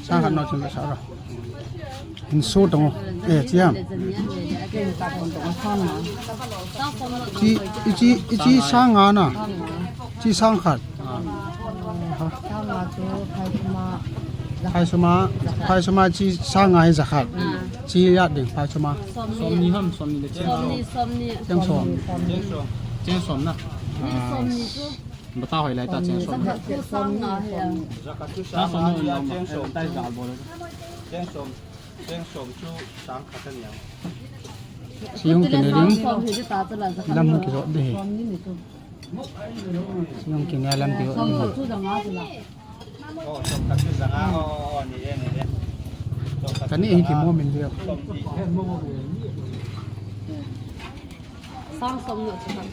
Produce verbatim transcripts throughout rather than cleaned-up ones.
Sang khat no chun sa ra. Hin so tong. Eh, chi ham. Chi, i chi, i chi sang nga na. Chi sang khat. Phai suma, phai suma chi sang nga hi za khat. Chi ya ding phai suma. Som ni ham, som ni le cheng som. Cheng som. Cheng som. Cheng som na. Bata hoi lai ta cheng som. Sa khat chu sang nga hi a. Sa som no lo ma. Cheng som. Cheng som. Cheng som chu sang khat a ni a. Siung kine ding. Lam kijot de hi. Siung kine lam kijot de hi. Oh, som khat chu sang nga. Oh, oh, oh, ni e, ni e. Som khat chu sang nga. Kani hi kimo min dia. Som ni. Sang som no chu khat.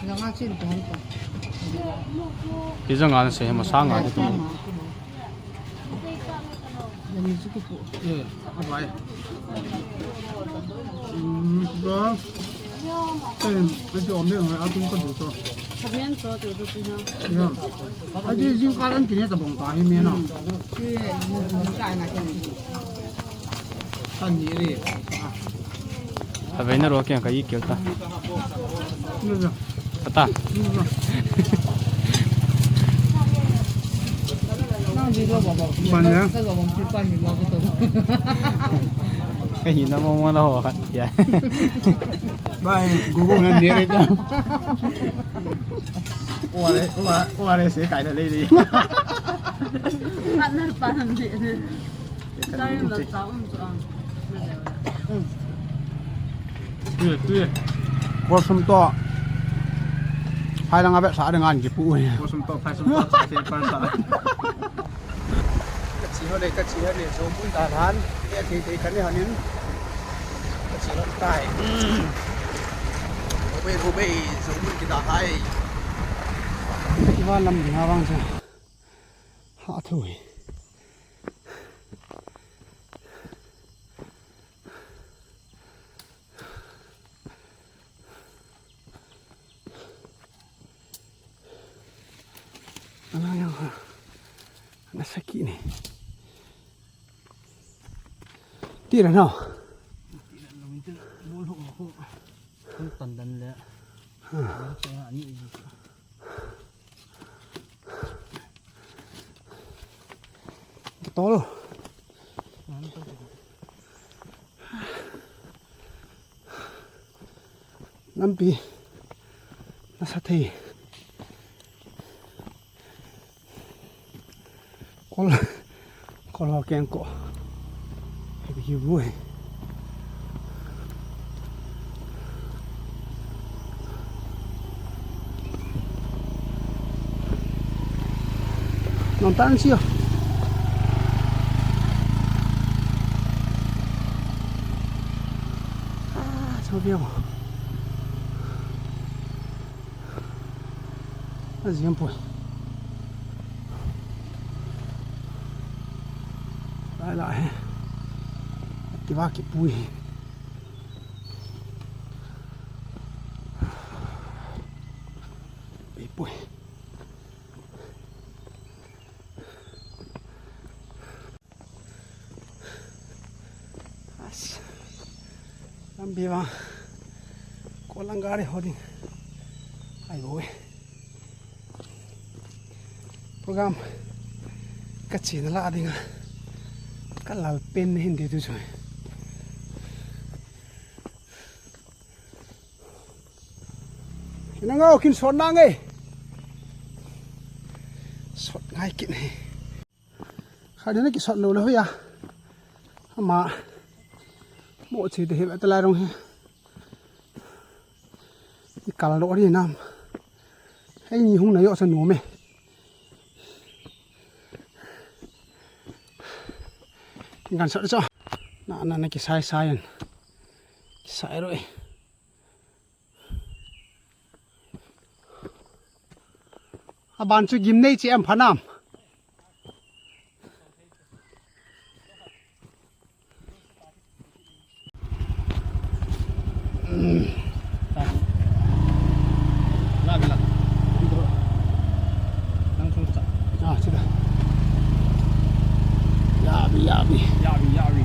Nga nga chin to han to. Ti jong an se ma sang nga ti to. Ni chu ki pu. Eh, a bai. Hmm, ba. Eh, a ti om de, a tung ka du to. Khamen to tu tu tu na. Ya. A ti jing ka ran kine ta bong ta hi me na. Ki, ni ka na ki. Tan ni ri. Avei na ro keng ka i kel ta. Kata. Ka hi na mo mo na ho khat ya. Bai, gugu ngan de re ta. Ore, ore, ore se kai na le di. Partner pa ham de. Kosum to. Phai lang a vetsah ding an kipu. Kosum to, phai sum to, sa se pan sa. Ka chi ho le, ka chi ho le, zo mun ta han. Ya thei thei ka ni hanin. Ka chi ho tai. Ho bei, ho bei, zo mun kita hai. Ki va lam ding ha vang sa. Ha thui. Ala yang ha. Ana saki ni. Tira no. Tira no, mintu bol ho ko. Tan tan le. Ha. Ni. Tol. Lampi. Nasa thei. Kol, kol ho keng ko. Heavy, heavy. Nonton siya. Ah, sabi ako. Aziam poi. Lai lai he. Kiva kipui he. Bei poi. As. Lampi vang. Kolang gari ho ding. Ai boi. Program. Ka chena la dinga. Ka lal pen ne hin de tu choi. Ina ngau kin sot na nge. Sot ngai kin he. Kha dena ki sot lo lo ya. Ama. Mo che de he ta lai rong he. Ni kal lo ri nam. Hei ni hung na yo sa nu me. Ngan sot cho. Na na na ki sai sai. Ki sai ro e. Aban chu gim nei che em phanam. Ah, sida. Yabi. Yabi, yabi.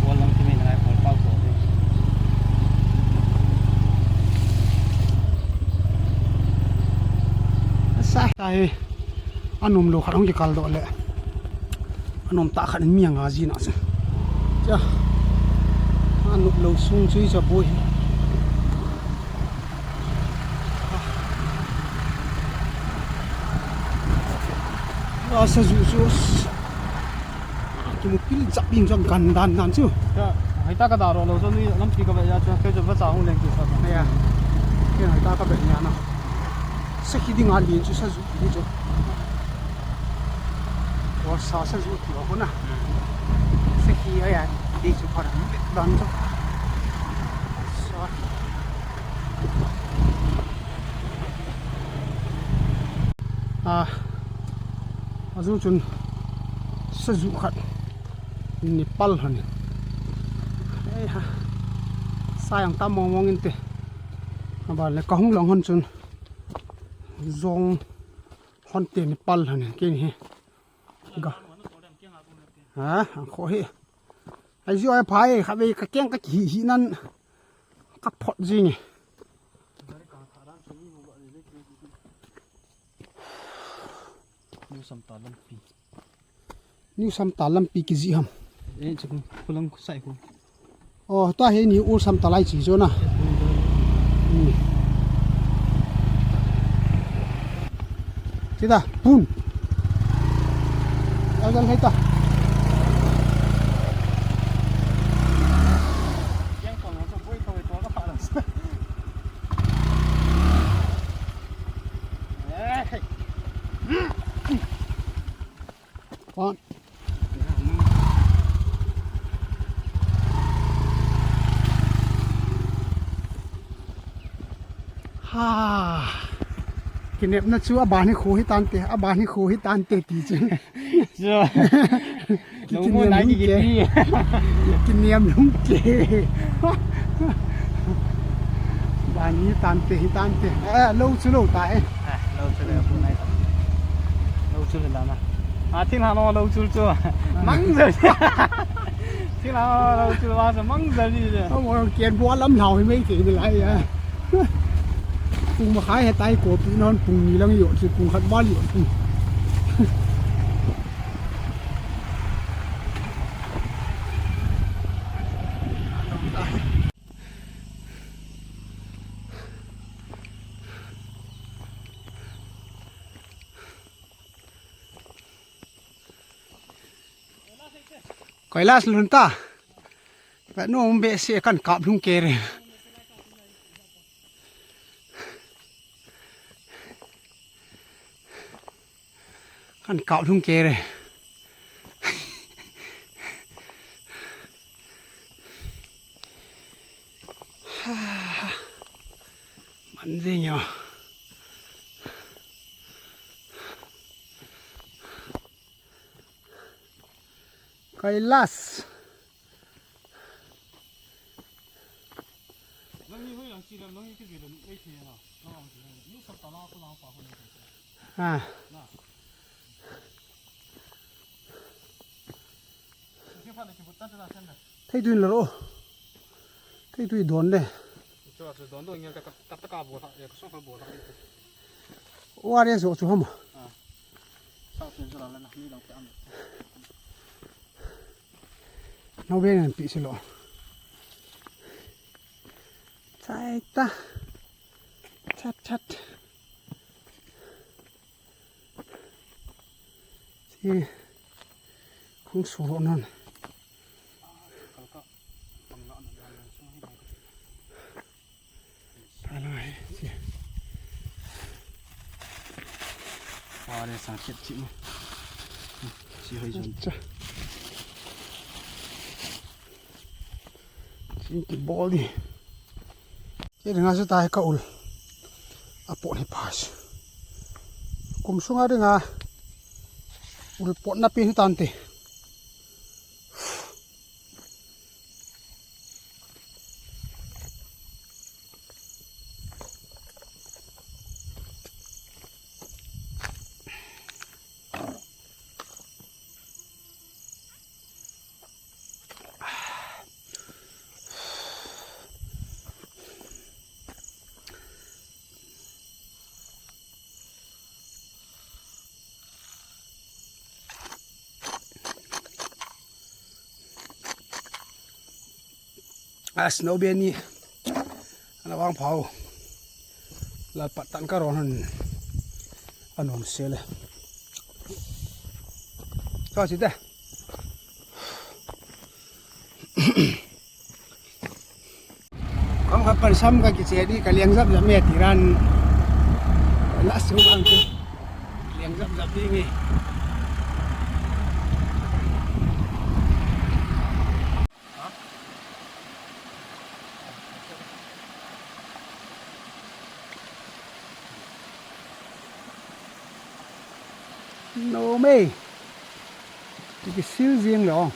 Wall lang ti mai ngai, wall pau ko. Sa ta hi. Anom lou khat hung kikal doh le. Anom tah khat in mi anga ji na se. Cha. Anom lou sung chu i cha boi. A sa ju ju. Kimu pil jap in jong gan dan dan chu. Cha, hei ta ka da ro lou chu ni lampi ka ve ya chu, kei chu va cha hung leng ki sa. Hei ya. Kei hei ta ka ve nia na. Sakhi ding a lin chu sa ju ni chu. Wa sa sa ju ti wa ko na. Sakhi a ya. Ti chu pha dan chu. Sa. A, a jong chun sa ju khat ni pal han. Ei ha. Sa jong tam mong mong inte. Aban le ka hung lang hon chun jong hon te ni pal han ke ni he. Ga. Ha, kho he. Ai ju ai phai kha ve ka keng ka hi hi nan. Ka phot jing e. New Samta lampi. New Samta lampi kiji ham. Eh, chu ko lang sai ko. Oh, ta he ni Old Samta lai chi jo na. Hmm. Sida, pun. Agal hai ta. Kon. Ha. Kinepna chu aban hi khu hi tante, aban hi khu hi tante ti chu. Chu. Ki-, Lo mo kinem na lung ki ke. Ki-, kinem lung ke. Aban hi tante, hi tante. Eh, lo chu lo ta e. Ah, lo chu lo, bu nai ta. Lo chu lo la na. Ah, thil ha no lo chu chu. Mang ze. Thil ha no lo chu wa sa mang ze ni ze. Amo ken bo lam lau hi mai ke ni lai ya. Pung makhai he tai ko pi non pung ni lang yo chu pung khat ba yo chu. Kailas lhun ta. Ba no um be se kan kap lhung ke re. Kan kap lhung ke re. Man jing yo. Kailas. Ah. Thei tuin lalo. Thei tui don le. Chu, chu don don ngel ka, ka, ka, ka bo tha, e, ka song ka bo tha. Wa re so chu ham. Ah. Sa chen chu la la na, ni dang pe am. Nau be nan pi si lo. Chai ta. Chat, chat. Chi khung su ro nan. Pha lai, chi. Wa le sang chet chi mo. Chi hoi jon. Cha. Chi ki bol di. Kei dinga chu ta hi ka ul. A pot hi pha chu. Kum sunga dinga ul potna pen hi tante. As no beni. Ana vang phau. Lalpat tan ka ron han. Anom sele. Ka si te. Kong ka pan sam ka kiche di ka liang zap zap me tiran. Last round ang tu. Liang zap zap di ngi. No me. Ti kisil jing lo.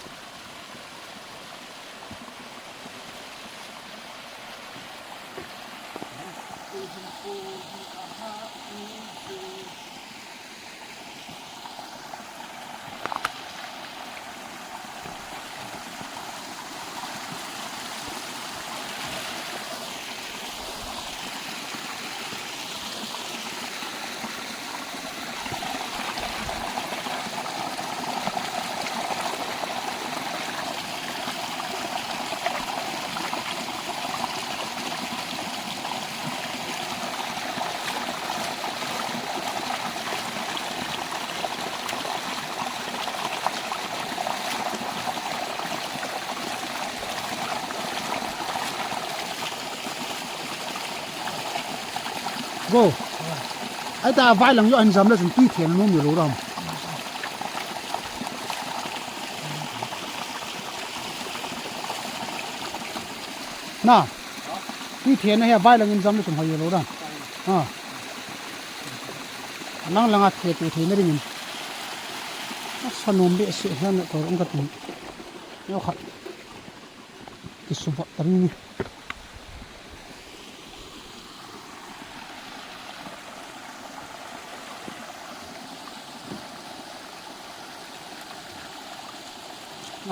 Go. Ai ta vai lang jo an jam le chun tui thena nom ni lo ram. Na. Tui thena he vai lang in jam le chun hoi lo ram. Ha. Nang langa the tu thena ring in. Sa nom be se hena ko rong ka tin. Yo khat. Kisuba tari ni.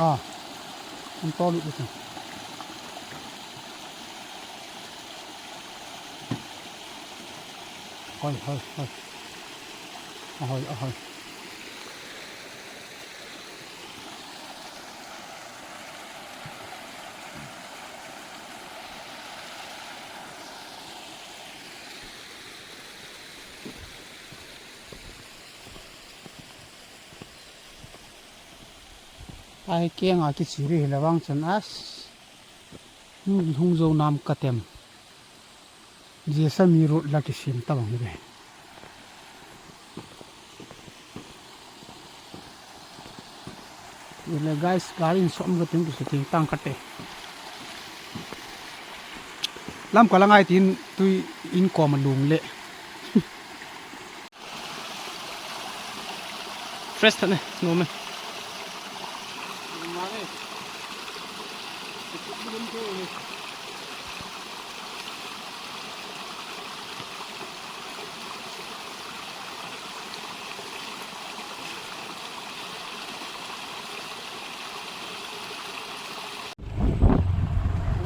Ah, ang tolu ito. Hoy, hoy, hoy. Ahoy, ahoy. Ai, kiang a kichiri hi la vang chun as. Hmm, hung jo nam ka tem. Jesa mi road la kisem ta bang hi ve. Ile guys, gari in som ka tin tu se tin tang ka te. Lam ka la ngai tin tui in kom a lum le. Fresh tah ne, nom e.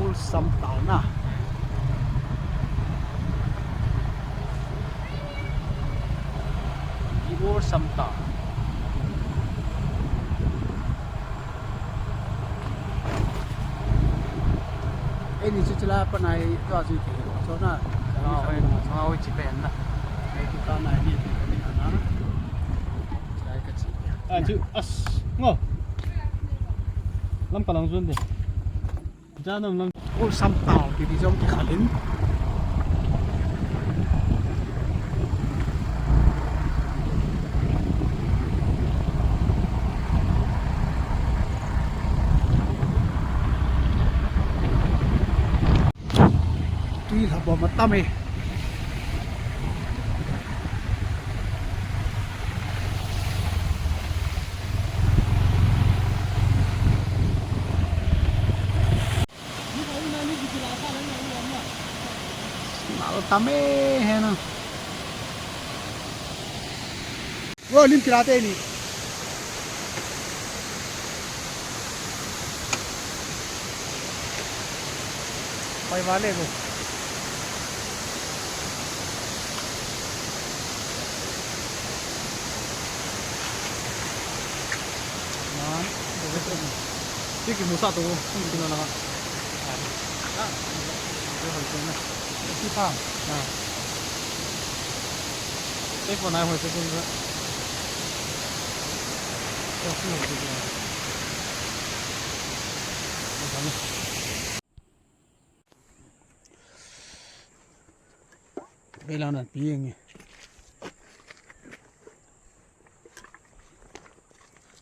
Ol Samtao na. Ol Samtao. Ei ni chu chila pa nai to a chu ke. Cho na. Ngau, ngau chi pen na. Ei tu ka nai ni ni na. Chai ka chi. A chu as. Ngo. Lam ka lang jun de. Ol Samtao kiti jong kikhal in. Tui lha bom atam e. Nal tam e he na. Wo, lim kila te ni. Pai vale ko. Man, de de. Tiki musa to, tiki na na. Iti pa. Ha. Te ko nai hoi te ko. Ko si hoi te ko. Bela nan pi nge.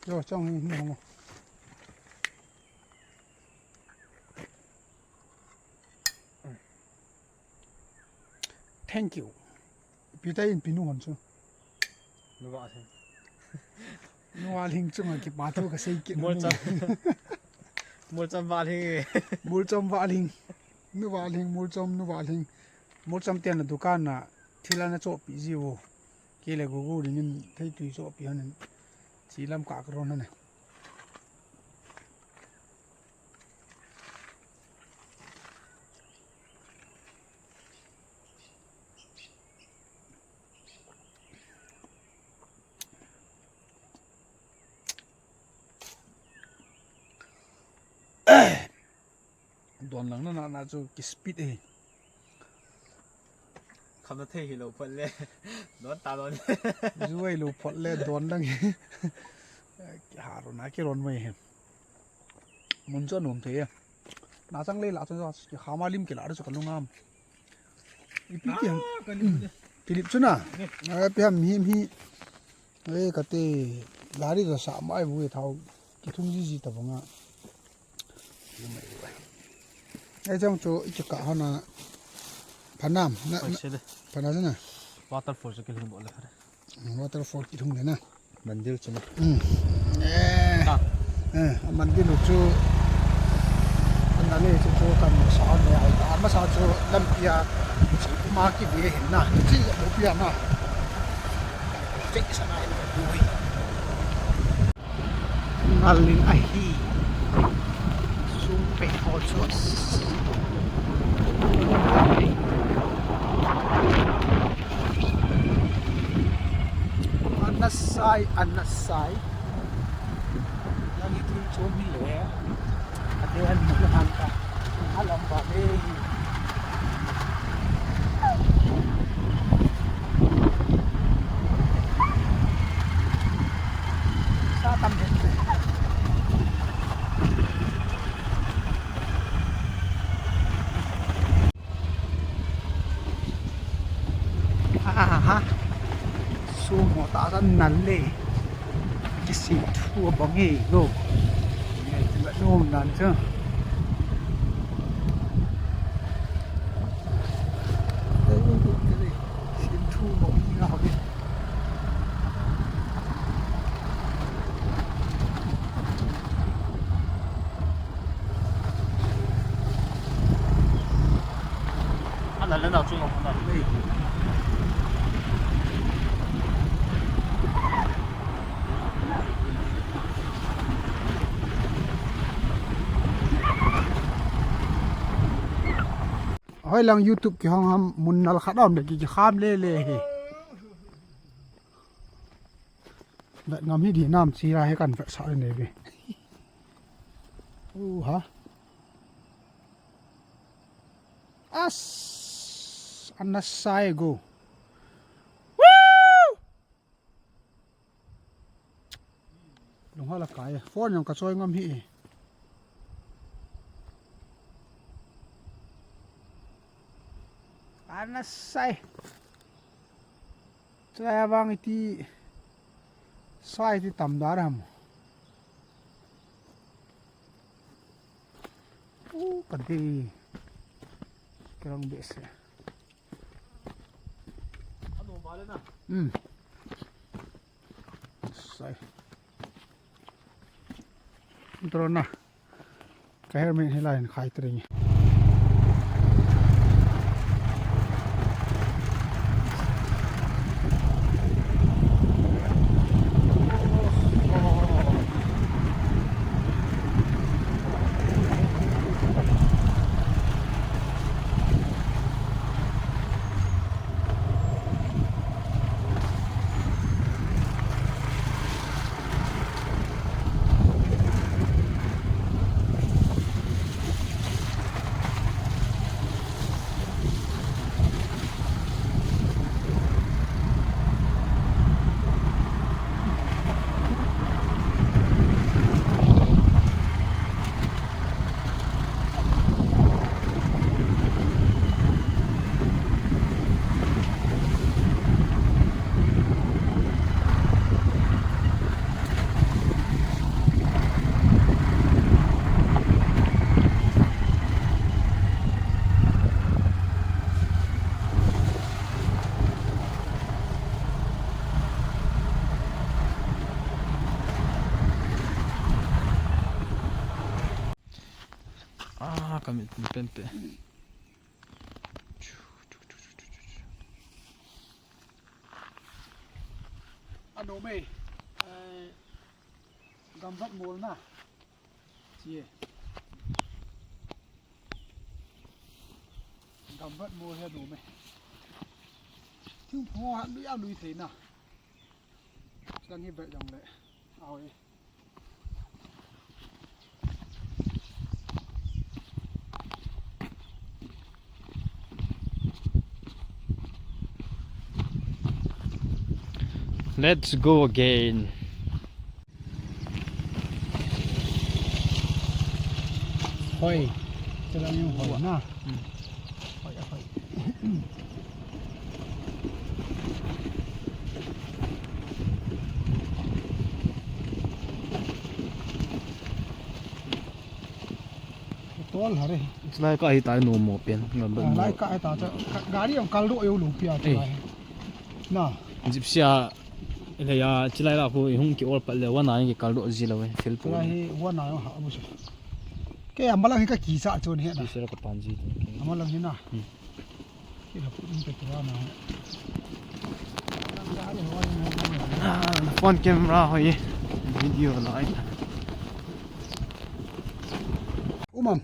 Yo, chong ni ni mo. Thank you. Peter in pinu hon chu. Nuva thing. Nuva thing chunga kipa thu kasei kit. Mol cham. Mol cham va thing. Mol cham va thing. Nuva thing, mol cham, nuva thing. Mol cham tian dukan na thil ana chohpi jiu. Kei le Gugu dingin theitui chohpi hon. Chi lam ka ka ron hon. Don lang na na na chu ki speed e. Khamna thei hilou phot le. Don ta don. Ju ai lou phot le don lang. Ki ha ron a ki ron mai he. Mun chu anom thei e. Na chang le la chu ki ha ma lim ki la chu ka lungam. Ipi ki ham. Ah, ka lim le. Ki lip chu na. Ni. Ai pi ham him hi. Ei, kate, lari ka sa mai bu thau, kithung jiji ta banga. Ei, chang chu, i kikah hona, phanam, na, Oi, na, se de. Phanam na. Waterfall chu kilhung bol le khare. Waterfall kilhung de na. Mandir chu na. Hmm. Eh. Ah. Eh, mandir chu. Ana le chu chu kan sa le ai. Ama sa chu lampia. Ma ki ve hin na. Chi le pia na. Nalin ahi. Sum pe ho chu. Anasai, anasai. Lagi tu chom hi le. Ate an mu han ta. Alam ba le. Sa tam den. Aha. Sumo ta san nan le. Kisi thu bang e go. Ngai ti ba nom nan cha. Sin thu bang e go. Ana le nau chung ngam na. Hoi lang YouTube kihong ham mun nal khat om le ki, kikham le le hi. Vet ngam hi di nam chi la hi kan vet sa le ve. U ha. As, anasai go. Woo! Lung hala kai. Phone jong ka choi ngam hi. Anasai. Chaya vang iti. Sai ti tam dar ham. U, kadi. Kerang bese. Hmm. Sai. Drone na. Ka helmet hi lai in khai tring. Kamit pen pe. Anom e. Eh, gamvat mol na. Chi e. Gamvat mol hi anom e. Thingphung ho lui a lui thei na. Chang hi vet jong le. Au e. Let's go again. Hoi. Chelang jong hoi na. Hmm. Hoi, hoi. Tol hare. Chulai ka hi tai no mo pen. Gamvat mo. Lai ka hi ta cha. Gari jong kal doh jou lou pi a chulai. Na. Gypsy a, le ya, chulai la khu i hung ki ol pat le, wana ki kal doh ji lou e, thil pu. Chulai hi wana ha bu se. Ke amalang hi ka kisa chun he na. Kisa ka pan ji tu. Amalang hi na. Hmm. Ki ha pu in ka tura na. Ah, phone camera hoi. Video lai. Umam.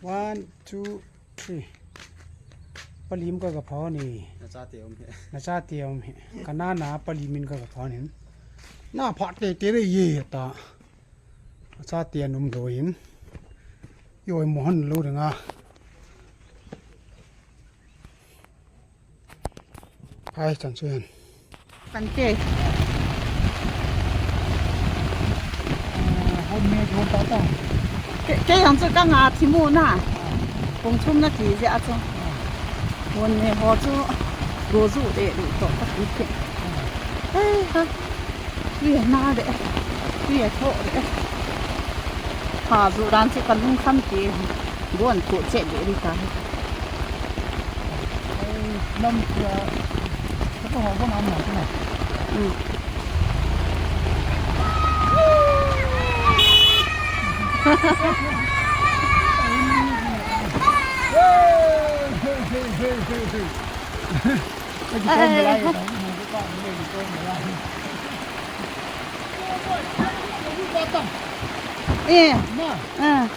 One, two, three. Palim ka ka phone ni. Na chate um he. Na chate um he. Ka nana palim in ka ka phone ni. Na phat te te re ye ta. Na chate anum lo in. Yo mo han lo nga. Hai, chan chu hen. Kan ke. Ah, hon me hon ta ta. Ke, ke yang chu ka nga thi mu na. Kong chum na ti je a chu. Hon me ho chu. Go ju de de to ka ti ke. Ai ha. Tui a na de. Tui a tho de. Ha, zu dan chu ka lung kham ti. Gon ko che de ri ta. Lam tia. Ka ho gon am na na. Mm. Hey, hey, hey, hey, hey, hey. Eh. Eh.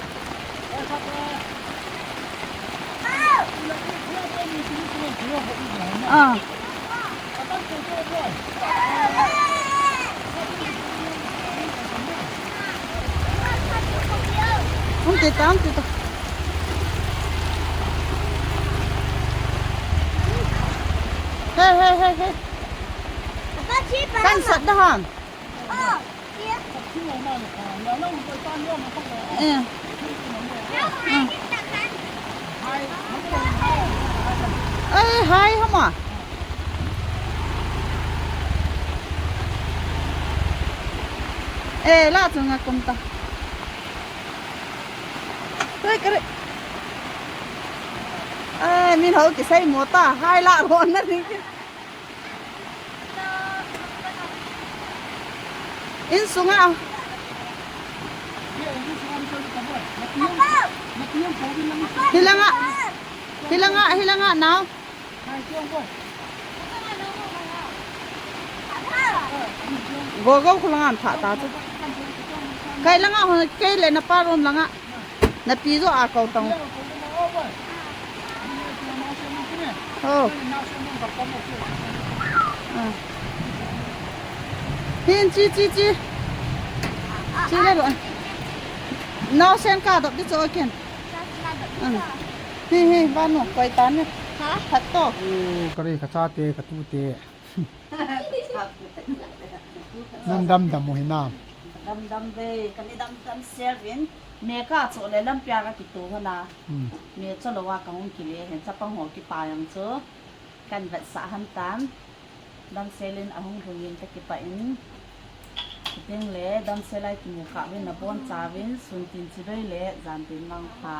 Ah. Hung ti ta, hung ti ta. Hey, hey, hey, hey. Kan sat da ham. Eh. Eh. Eh, hai hama. Eh, la chunga kum ta. Oi, kare. Ah, min ho kisai mo ta, hai la ro na ni. Insunga. Hilanga. Hilanga, hilanga now. Go go khulanga tha ta chu. Kai langa ho kei le na pa room langa. Na pi jo a kau tang. Oh. Ah. Hin chi, chi, chi. Chi le lo. Naosen ka dop di cho ken. Ah. Hi, hi, ba no, koi tan ne. Ha? Khat to. Oh, kare ka chate, ka tute. Nang damdam u hinam? Damdam ve, kani damdam sel vin. Me ka cho le lampia ka kito hana. Hmm. Me cho lo wa ka hung kile hen chapang ho kipa jong chu. Kan vetsah han tan. Damsel in ahung lhung in ka kipah in. Chuteng le damsel a i kimu kha uvin nabonchauvin sun tin chibai le jan tin mangpha.